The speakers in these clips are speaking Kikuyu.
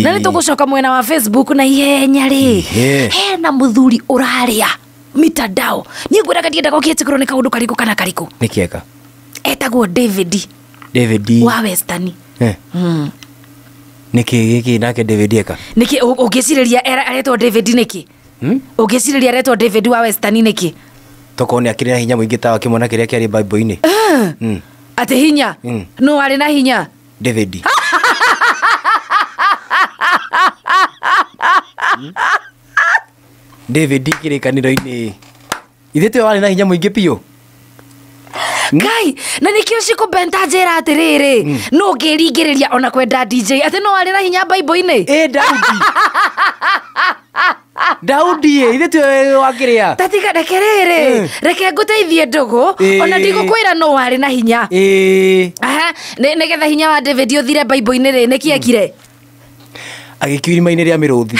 Na nä tå gå coka mwena wa Facebook na ihenya rä hena må thuri å rarä mitandao. Niä ngwäraga ndiendaga å kä tä kärwo nä kaå ndå karikå kana karikå. Nä kĩeka. Etagwo David. David wa Western. Nä kä gä kä nake David eka? Nä kä å ngä cirä ria aretwo David nä kä? Å ngä cirä ria aretwo David wa Western nä kä? Tokorwo nä akĩrĩ na hinya mũingĩ ta wa kĩmwana kĩrĩa kĩarĩ Bible-inĩ. Atä hinya? No arä na hinya? David. David kĩrĩkanĩro-inĩ ithe tiwe warĩ na hinya mũingĩ biũ. Ngai, na nĩkĩo cikũbenta njĩra atĩrĩrĩ, no ngĩringĩrĩria ona kwenda DJ atĩ no arĩ na hinya Bible-inĩ. Ĩ Daudi. Daudi ĩ ithe tiwe wakĩrĩa. Tatiga reke rĩrĩ, reke ngũteithie ndũgũ, ona ndigũkwĩra no warĩ na hinya. Aha, nĩgetha hinya wa David ũthire Bible-inĩ rĩ, nĩkĩ ekire? Agĩkio irima-inĩ rĩa mĩrũthi.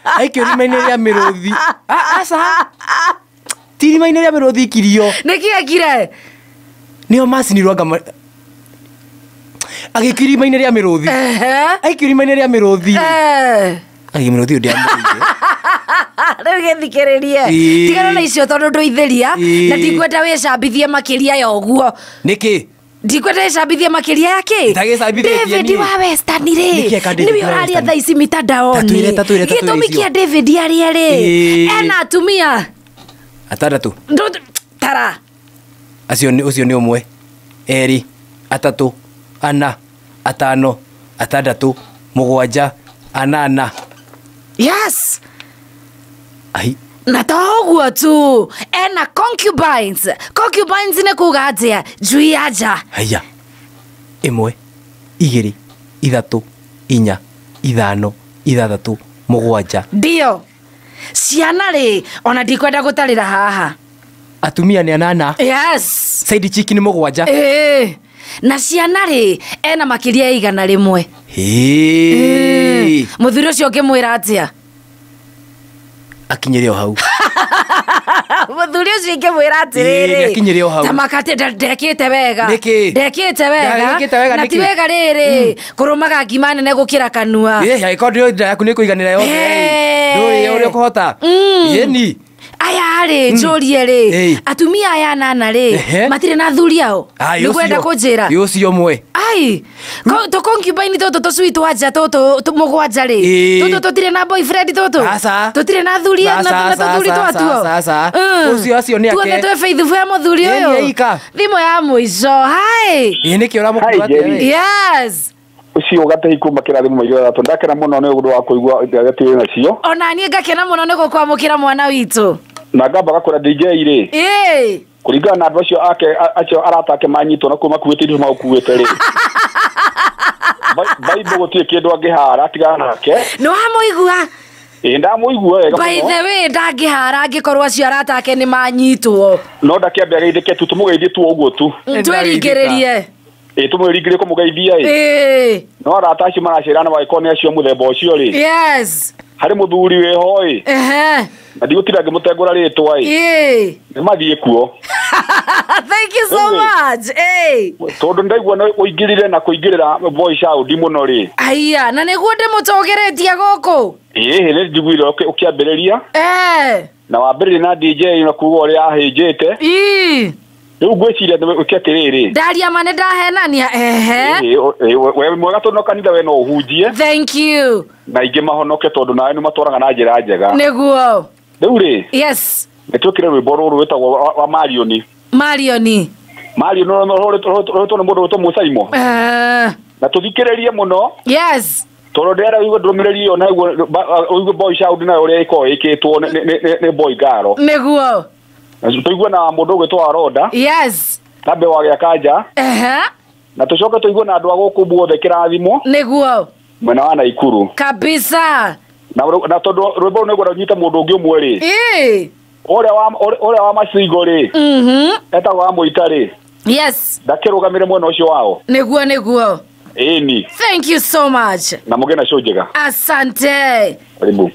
Aikio irima-inĩ rĩa mĩrũthi. Aca. Ti irima-inĩ rĩa mĩrũthi ikirio. Nĩkĩ ekire? Nĩo macinirwo anga agĩikio irima-inĩ rĩa mĩrũthi. Aikio irima-inĩ rĩa mĩrũthi. Ai mĩrũthi ũyũ ndĩamũrĩire. Rĩu gĩthikĩrĩrie. Tigana na icio tondũ ndũithĩria na ndikwenda wĩcambithie makĩria ya ũguo. Nĩkĩ? Ndikwenda ĩcambithie makĩria ya kĩ? David wa Western rĩ, nĩwe ũraria thaa ici mitandaoni. Gĩtũmi kĩa David arĩe rĩ, ena atumia atandatũ. Tara. Acio nĩ ũcio nĩ ũmwe, erĩ, atatũ, ana, atano, atandatũ, mũgwanja, anana. Yes. Ai. Na to ũguo tu, ena concubines. Concubines nĩ kuga atĩa? Njui ya nja. Haiya. 1, 2, 3, 4, 5, 6, 7. Ndio. Ciana rĩ, ona ndikwenda gũtarĩra haha. Atumia nĩ 8. Yes. Side chick nĩ 7. Na ciana rĩ, ena makĩria ya 100. Mũthuri ũcio ũngĩmwĩra atĩa? Akinyire o hau. Mũthuri ũcio ingĩmwĩra atĩrĩrĩ, akinyire o hau. Ta makate ndekĩte wega. Nĩkĩ? Ndekĩte wega. Na ti wega rĩrĩ, kũrũmaga ngima nene gũkĩra kanua. Angĩkorwo ndũĩ nda yaku nĩ ĩkũiganĩra yothe. Ndũĩ ũrĩa ũkũhota. Ĩni. Aya rĩ, njũrie rĩ, atumia aya 8 rĩ, matirĩ na athuri ao? Nĩngwenda kũnjĩra. Ũcio ũmwe. Ai, tũ concubine tũtũ tũcui twa nja tũtũ 7 rĩ, tũtũ tũtirĩ na boyfriend tũtũ? Tũtirĩ na athuri na tũthuri twatuo? Ũcio acio nĩ ake. Tuothe twĩ faithful ya mũthuri ũyũ. Thimũ ya mũico. Hi. Ĩ nĩkĩ ũramũkua atĩa? Yes. Ũcio ũgatehi kuma kĩrathimo maigana ithatũ. Ndakena mũno nĩ ũndũ wa kũigua ngathĩti wĩ nacio. Ona niĩ ngakena mũno nĩ gũkwamũkĩra mwana witũ. Na ngamba gakũra DJ rĩ. Kũringana na andũ acio ake acio arata ake manyitwo na kuma makuĩte indo makuĩte rĩ. Bible gũtirĩ kĩndũ angĩhara tigana nake. Nĩ wamũigua? Ĩ ndamũigua wega mũno. By the way ndangĩhara angĩkorwo acio arata ake nĩ manyitwo. No ndakĩambe ageithĩke tu tũmũgeithie tu ũguo tu. Twĩringĩrĩrie. Ĩ tũmwĩringĩrĩrie kũmũgeithia ĩ. No arata acio maracerana magĩkorwo nĩ acio mũthemba ũcio rĩ. Yes. Harĩ mũthuri wĩho ĩ. Na ndigũtinda ngĩmũtengũra rĩtwa ĩ. Nĩ mathiĩ kuo. Thank you so much. Tondũ ndaigua nĩ ũingĩrire na kũingĩrĩra voice sound mũno rĩ. Aya, na nĩguo ndĩmũtũgĩrĩtie gũkũ. Ĩ nĩ njiguire ũkĩambĩrĩria. Na wambĩrĩria na DJ na kuga ũrĩa ahĩnjĩte. Rĩu ngwĩciria ũke atĩrĩrĩ. Ndaria ma nĩ ndahenania. We mwega tondũ no kanitha we no ũhunjie. Thank you. Na aingĩ mahonoke tondũ nawe nĩ matwaraga na njĩra njega. Nĩguo. Rĩu rĩ. Yes. Nĩ twĩkĩre rwĩmbo rũrũ rwĩtagwo wa Marioni. Marioni. Marioni rũrũtwo nĩ mũndũ wĩtwo Mũcaimo. Na tũthikĩrĩrie mũno. Yes. Tondũ ndĩrenda ũigue ndũmĩrĩri ĩyo na ũigue boy shout nayo ũrĩa ĩkoragwo ĩkĩtwo nĩ boy ngaro. Nĩguo. Tũigue na mũndũ ũgwĩtwo Aronda. Yes. Na mbe wa Gĩakanja. Na tũcoke tũigue na andũ a gũkũ guothe kĩrathimo. Nĩguo. Mwena wa Naikuru. Kabisa. Na tondũ rwĩmbo rũu nĩngwenda ũnyite mũndũ ũngĩ ũmwe rĩ. Ũrĩa wa Macingo rĩ. Etagwo wa Mũita rĩ. Yes. Ndakĩrũgamĩre mwena ũcio wao. Nĩguo nĩguo. Ĩni. Thank you so much. Na mũgĩe na show njega. Asante. Karibu.